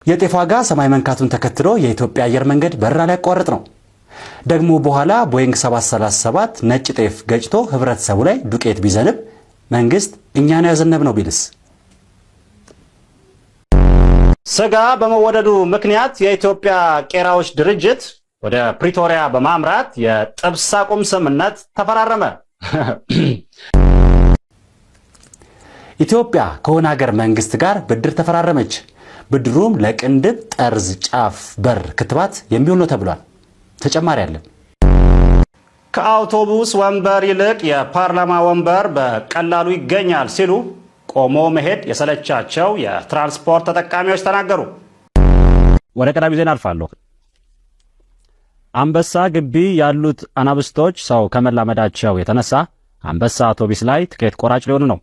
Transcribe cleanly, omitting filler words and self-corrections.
የጤፍ ዋጋ ሰማይ መንካቱን ተከትሎ የኢትዮጵያ አየር መንገድ በረራ ሊያቋርጥ ነው። ደግሞ በኋላ ቦይንግ 737 ነጭ ጤፍ ገጭቶ ህብረተሰቡ ላይ ዱቄት ቢዘንብ መንግስት እኛ ነው ያዘነብነው ቢልስ? ስጋ በመወደዱ ምክንያት የኢትዮጵያ ቄራዎች ድርጅት ወደ ፕሪቶሪያ በማምራት የጥብስ አቁም ስምምነት ተፈራረመ። ኢትዮጵያ ከሆነ ሀገር መንግስት ጋር ብድር ተፈራረመች። ብድሩም ለቅንድብ ጠርዝ ጫፍ በር ክትባት የሚውል ነው ተብሏል። ተጨማሪ አለን። ከአውቶቡስ ወንበር ይልቅ የፓርላማ ወንበር በቀላሉ ይገኛል ሲሉ ቆሞ መሄድ የሰለቻቸው የትራንስፖርት ተጠቃሚዎች ተናገሩ። ወደ ቀዳሚ ዜና አልፋለሁ። አንበሳ ግቢ ያሉት አናብስቶች ሰው ከመላመዳቸው የተነሳ አንበሳ አውቶቡስ ላይ ትኬት ቆራጭ ሊሆኑ ነው።